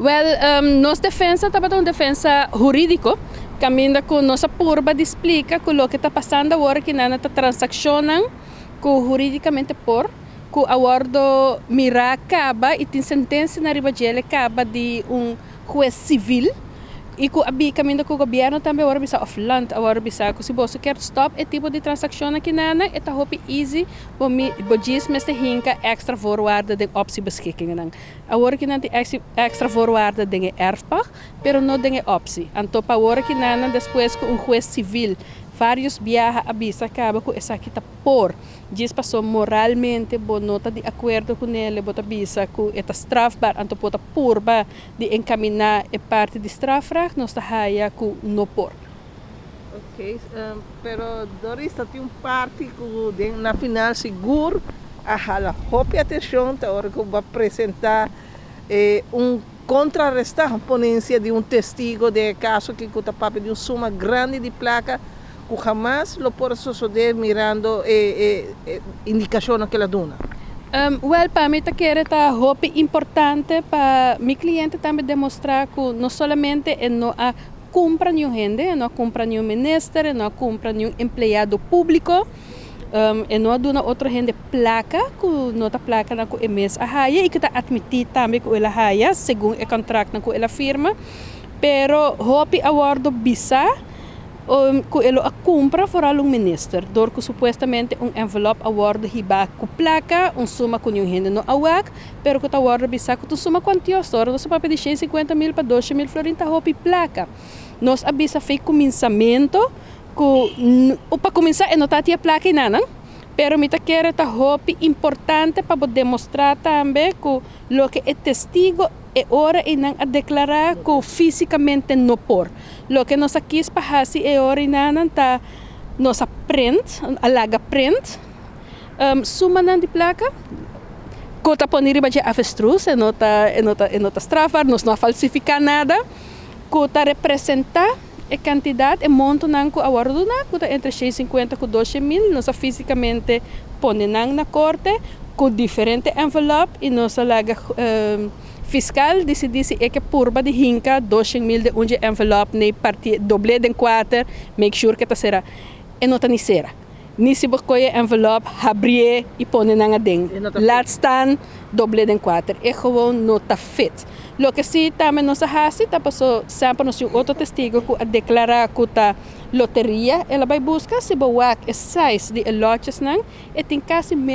Well, nos defensa tabata un defensa huridico, caminda cu nos a purba di splica cu loke ta pasando awor cu nan ta transaccionnan cu huridicamente por, cu a wordo mira caba y tin sentencia na riba djele caba di un hues civil y cu abi caminda cu gobierno tambe awor bisa of land awor bisa cu si bo kier stop e tipo di transaccion aki nan, e ta hopi easy, bo mi bo djis mester hinca extra voorwaarden den optiebeschikkingen nan. Awor cu nan tin extra voorwaarden den erfpacht, pero no den optie. Anto pa awor cu nan, despues cu un hues civil varios biaha a bisa caba cu esaki ta por, djis paso moralmente bo no ta di acuerdo cu ne, bo ta bisa cu e ta strafbaar, anto por ta purba di encamina e parti di strafrecht, nos ta haya cu no por. Ok, pero Doris, tin un parti cu na final sigur a hala hopi atencion, ta ora cu bo a presenta un contraresta ponencia di un testigo di caso cu ta papia di un suma grandi di placa cu hamas lo por sucede mirando indicacion cu el a duna. Well, pa mi ta kere ta hopi importante pa mi cliente tambe demostra cu no solamente e no a cumpra ningun hende, no a cumpra ningun minister, no a cumpra ningun empleado publico, e no a duna otro hende placa, cu no ta placa na cu e mes a haya y cu ta admiti tambe cu el a haya, segun e contract na cu el a firma, pero hopi a wordo bisa cu el a cumpra vooral un minister, door cu supuestamente un envelop a wordo hiba cu placa, un suma cu ningun hende no a wak, pero cu ta wordo bisa cu un suma cuantioso, ora nos papia di 150 mil pa 200 mil florin, ta hopi placa. Nos a bisa for di cuminsamento cu pa cuminsa e no tabatin placa nan, pero mi ta kere ta hopi importante pa demostra tambe cu loke e testigo e ora e nan a declara cu fisicamente no por. Loke nos a kies pa hasi e ora e nan ta nos a print, a laga print, suma nan di placa, cu ta poni riba di avestruz, e no ta strafbaar, nos no a falsifica nada, cu ta representa e cantidad, e monto nan cu a wordo duna, cu ta entre 150 cu 200 mil. Nos a fisicamente pone nan na corte, cu diferente envelop y nos a laga fiscal dicidi si e ke purba di hinca 200 mil den un envelop, ne parti doble den cuater, make sure cu ta sera. E no ta ni sera. Ni si bo coy envelop, habrie y pone nan aden. E no ta Laat staan, doble den cuater. E gewoon no ta fit. Loke si tambe nos a hasi, ta paso semper nos tin otro testigo cu a declara cu ta loteria, el a bay busca. Si bo wak e size di e lotjes nan, e tin casi